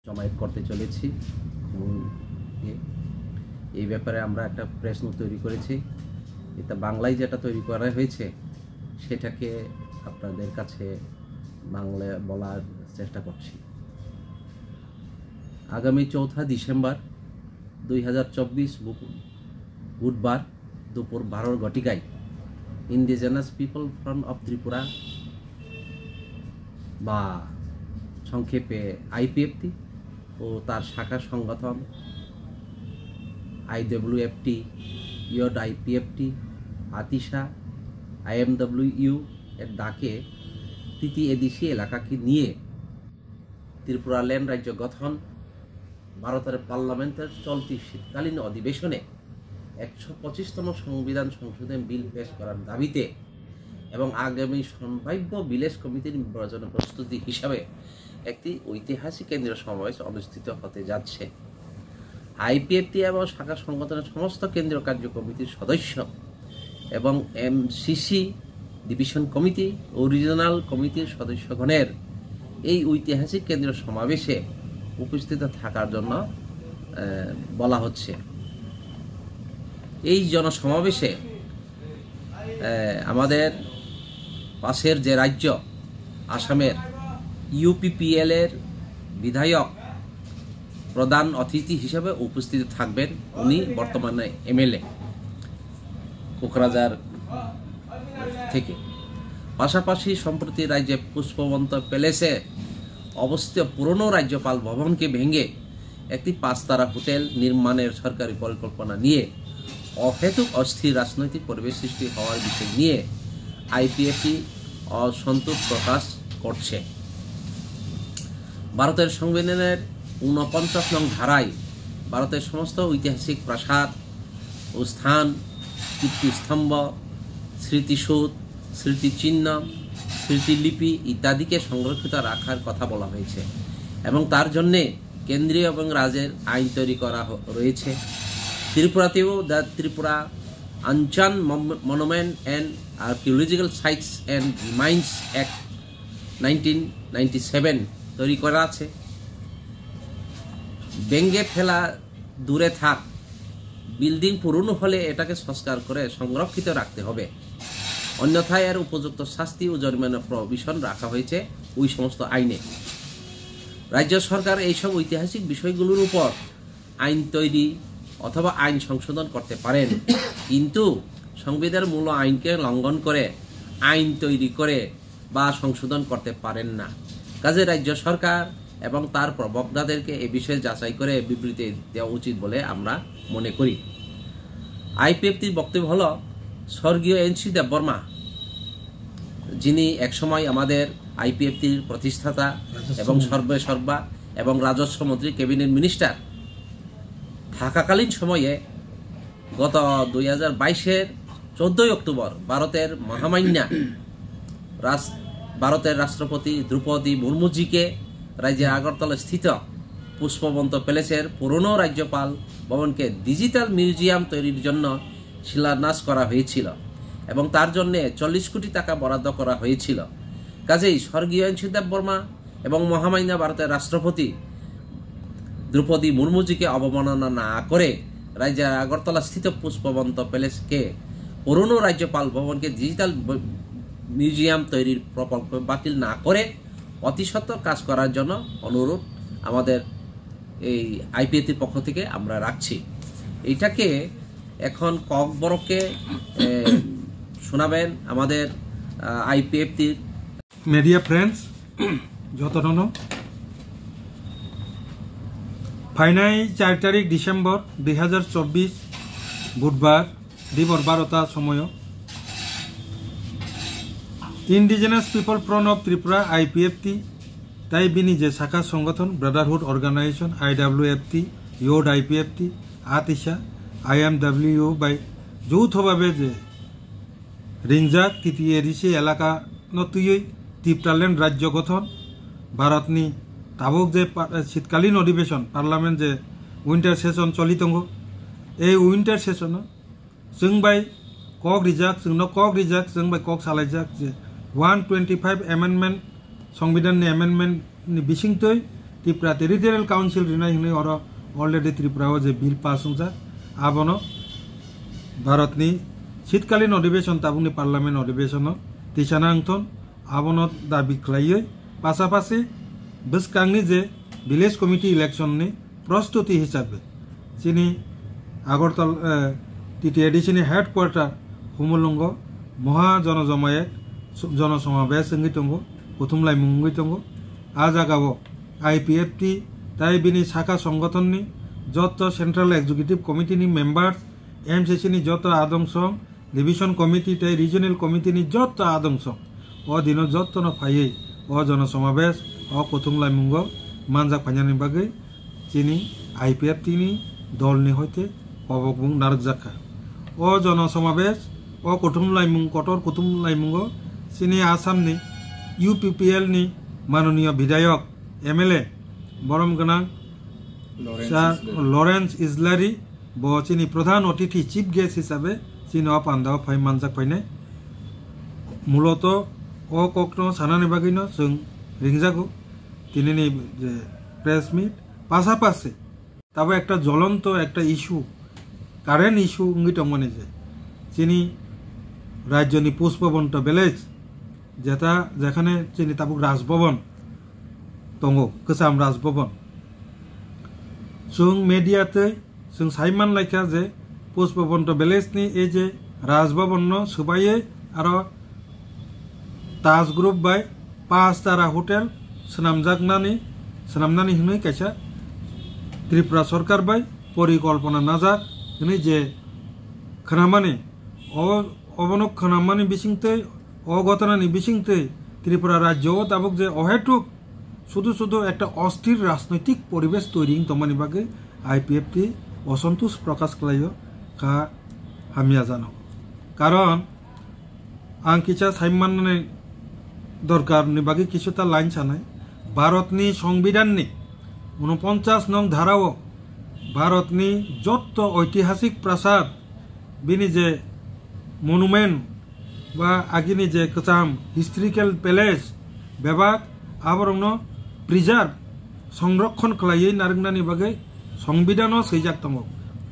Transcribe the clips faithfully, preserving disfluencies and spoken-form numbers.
জমায়েত করতে চলেছি। এবং এ-, এই ব্যাপারে আমরা একটা প্রেস নোট তৈরি করেছি। এটা বাংলায় যেটা তৈরি করা হয়েছে, সেটাকে আপনাদের কাছে বাংলায় বলার চেষ্টা করছি। আগামী চৌঠা ডিসেম্বর দুই হাজার চব্বিশ বুক-, বুধবার দুপুর বারোর ঘটিকায় Indigenous People Front of Tripura বা সংক্ষেপে আইপিএফটি ও তার শাখা সংগঠন আইডব্লিউএফটি, ইয়ড আইপিএফটি, আতিশা, আইএমডব্লিউইউ এর ডাকে টিটিএডিসি এলাকাকে নিয়ে ত্রিপুরাল্যান্ড রাজ্য গঠন, ভারতের পার্লামেন্টের চলতি শীতকালীন অধিবেশনে একশো পঁচিশতম সংবিধান সংশোধন বিল পেশ করার দাবিতে এবং আগামী সম্ভাব্য ভিলেজ কমিটির নির্বাচনের প্রস্তুতি হিসাবে একটি ঐতিহাসিক কেন্দ্রীয় সমাবেশ অনুষ্ঠিত হতে যাচ্ছে। আইপিএফটি এবং শাখা সংগঠনের সমস্ত কেন্দ্রীয় কার্য কমিটির সদস্য এবং এমসিসি, ডিভিশন কমিটি ও রিজিওনাল কমিটির সদস্যগণের এই ঐতিহাসিক কেন্দ্রীয় সমাবেশে উপস্থিত থাকার জন্য, আহ, বলা হচ্ছে। এই জনসমাবেশে, আহ, আমাদের পাশের যে রাজ্য আসামের ইউপিপিএল এর বিধায়ক প্রধান অতিথি হিসেবে উপস্থিত থাকবেন। উনি বর্তমানে এমএলএ কোকরাঝার থেকে। পাশাপাশি সম্প্রতি রাজ্যে পুষ্পবন্ত প্যালেসে অবস্থিত পুরনো রাজ্যপাল ভবনকে ভেঙে একটি পাঁচতারা হোটেল নির্মাণের সরকারি পরিকল্পনা নিয়ে অহেতুক অস্থির রাজনৈতিক পরিবেশ সৃষ্টি হওয়ার বিষয় নিয়ে আইপিএফটি অসন্তোষ প্রকাশ করছে। ভারতের সংবিধানের ঊনপঞ্চাশ নং ধারায় ভারতের সমস্ত ঐতিহাসিক প্রাসাদ ও স্থান, কীর্তিস্তম্ভ, স্মৃতিসৌধ, স্মৃতিচিহ্ন, স্মৃতিলিপি ইত্যাদিকে সংরক্ষিত রাখার কথা বলা হয়েছে এবং তার জন্যে কেন্দ্রীয় এবং রাজ্যের আইন তৈরি করা হ-, রয়েছে। ত্রিপুরাতেও The Tripura Ancient Mon-, Monument and Archaeological Sites and Remains Act nineteen ninety seven তৈরি করা আছে। ভেঙে ফেলা দূরে থাক, বিল্ডিং পুরনো হলে এটাকে সংস্কার করে সংরক্ষিত রাখতে হবে, অন্যথায় এর উপযুক্ত শাস্তি ও জরিমানা প্রভিশন রাখা হয়েছে ওই সমস্ত আইনে। রাজ্য সরকার এইসব ঐতিহাসিক বিষয়গুলোর উপর আইন তৈরি অথবা আইন সংশোধন করতে পারেন, কিন্তু সংবিধানের মূল আইনকে লঙ্ঘন করে আইন তৈরি করে বা সংশোধন করতে পারেন না। কাজে রাজ্য সরকার এবং তার প্রবক্তাদেরকে এ বিষয়ে যাচাই করে বিবৃতি দেওয়া উচিত বলে আমরা মনে করি। আইপিএফটির বক্তব্য হলো, স্বর্গীয় এনসি দেববর্মা, যিনি একসময় আমাদের আইপিএফটির প্রতিষ্ঠাতা এবং সর্বে সর্বা এবং রাজস্ব মন্ত্রী, ক্যাবিনেট মিনিস্টার থাকাকালীন সময়ে গত দুই হাজার বাইশের চোদ্দই অক্টোবর ভারতের মহামান্য রাস-, ভারতের রাষ্ট্রপতি দ্রৌপদী মুর্মুজিকে রাজ্যের আগরতলা স্থিত পুষ্পবন্ত প্যালেসের পুরনো রাজ্যপাল ভবনকে ডিজিটাল মিউজিয়াম তৈরির জন্য শিলান্যাস করা হয়েছিল এবং তার জন্য চল্লিশ কোটি টাকা বরাদ্দ করা হয়েছিল। কাজেই স্বর্গীয় এনসি দেববর্মা এবং মহামান্য ভারতের রাষ্ট্রপতি দ্রৌপদী মুর্মুজিকে অবমাননা না করে রাজ্যের আগরতলা স্থিত পুষ্পবন্ত প্যালেসকে পুরনো রাজ্যপাল ভবনকে ডিজিটাল ব-, মিউজিয়াম তৈরির প্রকল্প বাতিল না করে অতি সত্বর কাজ করার জন্য অনুরোধ আমাদের এই আইপিএফটির পক্ষ থেকে আমরা রাখছি। এইটাকে এখন ককবরককে, এ, শোনাবেন আমাদের, আহ, আইপিএফটির মিডিয়া ফ্রেন্ডস, যতননো ফাইনাই চার তারিখ ডিসেম্বর দুই হাজার চব্বিশ, বুধবার, দিবর বারোটা সময়, Indigenous People Front of Tripura, IPFT, তাই বিনি যে শাখা সংগঠন, ব্রাদারহুড অর্গানাইজেশন, আইডাব্লিউএফটি, ইয়োড আইপিএফটি, আতিশা, আইএমডাব্লিউ বাই যৌথভাবে যে রিংজাক টিটিএডিসি এলাকা নতুই টিপ্রাল্যান্ড রাজ্য গঠন, ভারতনি tabuk je pa-, শীতকালীন অধিবেশন, পার্লামেন্ট যে উইন্টার সেশন চলি tongo, এই উইন্টার সেশনো chwng bai kok rijak, chwngno kok rijak, chwng bai kok salaijak je one twenty five amendment, সংবিধাননি amendment ni bisingtwi Tripura Territorial Council rinai hwnwi oro already Tripura o je bill pass wngjak, abono Bharatni shitkalin odhibeshon, tabukni parliament odhibeshono tisana wngthon, abono dabi khlaiwi pasapasi bwskangni je village committee election ni prostuti hisabe chini Agartala, eh, T T A D C ni headquarter Khumulwngo moha jonojomayek, jonosomabes wngwi tongo, kuthumlaimung wngwi tongo. A jagao I P F T tai bini sakha songgothonni jotto Central Executive Committee ni members, M C C ni jotto adong song, Division Committee tei Regional Committee ni jotto adong song o dino jottono phaiwi o jonosomabes o kuthumlaimungo manjak phainani bagwi chini I P F T ni dolni hoite kobokbung narwkjak kha. O jonosomabes o kuthumlaimung, kotor kuthumlaimungo chini Assam ni U P P L ni manoniya bidhayok, M L A, borom gwnang Lawrence Sir Islari. Lawrence Islari, bo chini pradhan otithi, chief guest hisabe chini o pandao phai manjak phainai. Muloto o kokno sanani bagwino chwng ringjago tinini je press meet, pasapasi tabo ekta jolonto ekta issue, current issue wngwi tongmani je chini rajyoni Pushpabanta village, jeta, jekhane chini tabuk Raj Bhavan tongo, kwcham Raj Bhavan. Chwng media tei chwng sai man laikha je Pushpabanta village ni ei je Raj Bhavan no swbaiwi aro Taj Group bai Panch Tara Hotel swnamjaknani, swnamnani hwnwi kaisa Tripura Sarkar bai porikolpona najak hwnwi je khwnamani, o, obono khwnamani bisingtwi, o ghotonani bisingtwi Tripura rajyo o tabuk je ohetuk sudu sudu ekta osthir rajnoitik poribesh toiri wng tongmani bagwi I P F T osontush prokash khlaio kha hamya jano. Karon ang kisa sai mannani dorkarni bagwi kisuta line sanai. Bharatni Songbidanni unoponchas nong dharao Bharatni jotto oitihasik prasad, bini je monument ba agini je kwcham historical palace bebak, aborokno preserve, songrokhon khlaiwi narwknani bagwi Songbidan o swijak tongo.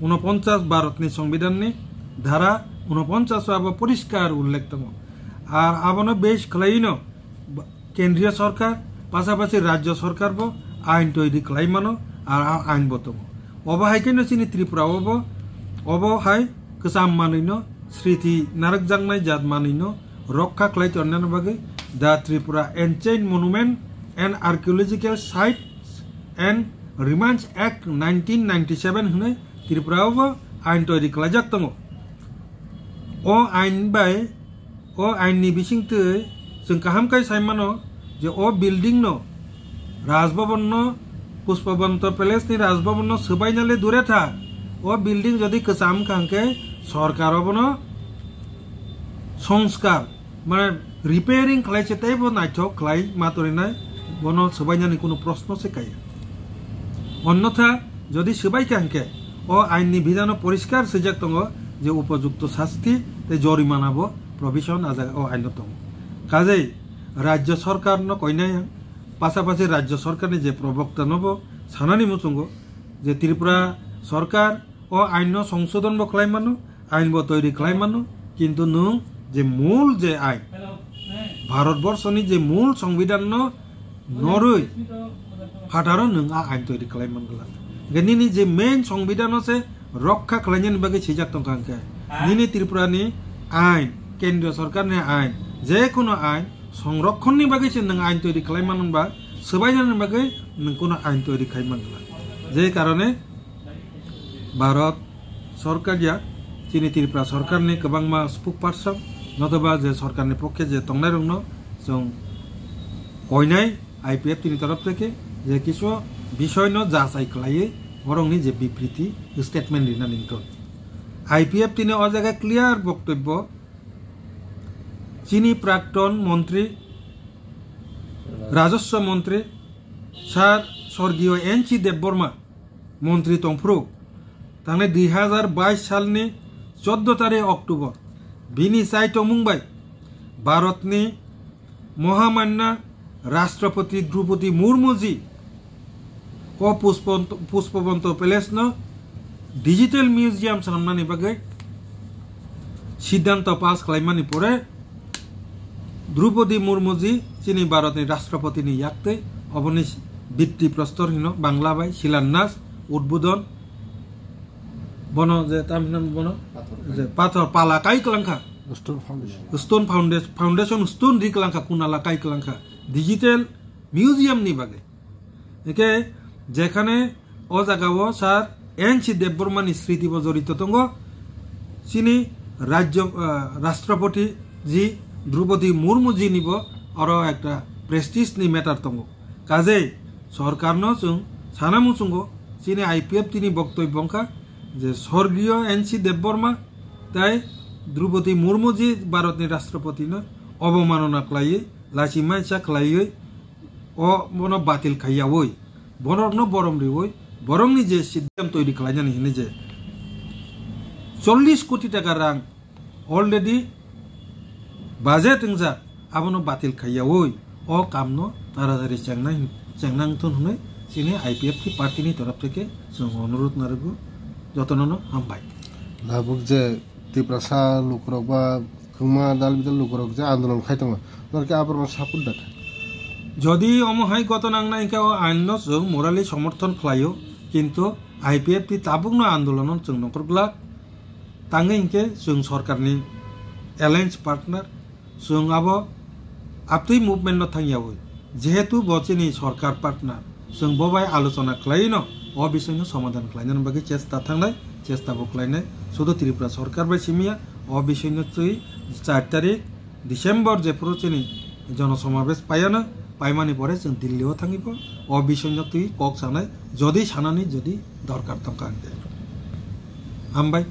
Unoponchas, Bharatni Songbidanni dhara unoponchas o abo poriskar ullekh tongo. Ar abono base khlaiwino ba-, Kendriya Sarkar, pasapasi Rajya Sarkar bo ain toiri khlai mano, ar a ain bo tongo. Obo hai kheno chini Tripura o bo, obo hai kwcham manwino, sriti narwkjaknai jat manwino rokha khlai tonnani bagwi the Tripura Ancient Monument and Archaeological Sites and Remains Act nineteen ninety-seven hwnwi Tripura o bo ain toiri khlaijak tongo. O ain bai, o ain ni bisingtwi chwng kaham khe sai mano je o building no, Raj Bhavan no, Pushpabanta Palace ni Raj Bhavan no swbaina le dure tha, o building jodi kwcham kha hwnkhe sorkar obono songskar, mane repairing khlai se teibo naithok khlai ma torinai, bono swbainani kunu proshno se kaiya. Onnotha jodi swbai kha hwnkhe o ain ni bidhano poriskar swijak tongo je upojukto sasti tei jorimana bo provision a jaga o ain o tongo. Kajei Rajya Sarkar no koinai ang, pasapasi Rajya Sarkar ni je probokta no bo sanani muchungo je Tripura Sarkar o ain no songsodon bo khlai mano, ain bo toiri khlai mano, kintu nwng je mul je ain, Bharat Borso ni je mul Songbidan no norwi phataro nwng a ain toiri khlai man glak. Hwnkhe nini je main Songbidan no se rokha khlainani bagwi swijak tongkha hwnkhe nini Tripura ni ain, Kendriya Sarkar ni ain, je kono ain, songrokhon ni bagwi se nwng ain toiri khlai man ba, swbainani bagwi nwng kono ain toiri khai man glak. Je karone Bharat Sarkar ya, chini Tripura Sarkar ni kwbangma spokesperson, notoba je Sarkar ni pokhe je tongnai rokno chwng koinai I P F T ni torof theke je kisu bisoi no jachai khlaiwi borok ni je bibriti statement rina nington. I P F T ni o jaga clear boktobbo chini prakton montri, Rajaswa montri, Sir Sorgiyo N C Debbarma, montri tongphuru, tangnai dui hazar bais salni choddo tarik October, bini chai tongmung bai Bharatni Mohamanya Rashtrapati Droupadi Murmuji O Pushpant-, Pushpabanta Palace no digital museum swnamnani bagwi siddhanto pass khlaimani pore Droupadi Murmu ji chini Bharatni Rashtrapati ni yaktwi oboni bhitti prostor hino Bangla bai shilanyash udbodhon bono je tam hinam bono Pathor je pathor pala kai kwlangkha Stone Foundation. Stone Foundation, Foundation Stone ri kwlangkha kunala kai kwlangkha digital museum ni bagwi. Hingke jekhane o jagao sir N C Debbarma ni sriti bo jorito tongo. Chini rajyo, ah, Rashtrapati ji Droupadi Murmu ji ni bo oro ekta prestige ni matter tongo. Kajei sorkar no chwng sana muchungo chini I P F T ni boktobyo wngkha je sorgiyo N C Debbarma tai Droupadi Murmu ji Bharat ni Rashtrapati no obomanona khlaiwi lachimaisa khlaiwi o bono batil khaiyawi, borokno borom riwi, borokni je siddham toiri khlainani hinwi je chollish koti taka rang already budget wngjak, abono batil khaiyawi o kamno taratari chengnai, chengnang thun hwnwi chini I P F T party ni torop theke chwng onurot narwgo, jotonono hambai. Tabuk je Tiprasa lukurok ba kwbangma dal bidal lukurok je andolon khai tongo, norok khe aborokno support da kha? Jodi omo hai ghotona wngnai hwnkhe o ain no chwng morally somorthon khlaio, kintu I P F T tabukno andolono chwng nongkhor glak. Tangwi hinkhe chwng sorkarni alliance partner, chwng abo aptwi movement no thangyawi, jehetu bo chini sorkar partner, chwng bo bai alochona khlaiwi no o bising no somadhan khlainani bagwi chesta thangnai, chesta bo khlainai. Sudu Tripura sorkar bai simiya o bising no twi char tarik December jephuru chini jono somabesh paiano, paimani pore chwng Delhi o thangwi bo o bising no twi kok sanai, jodi sanani jodi dorkar tongkha hwnkhe. Hambai.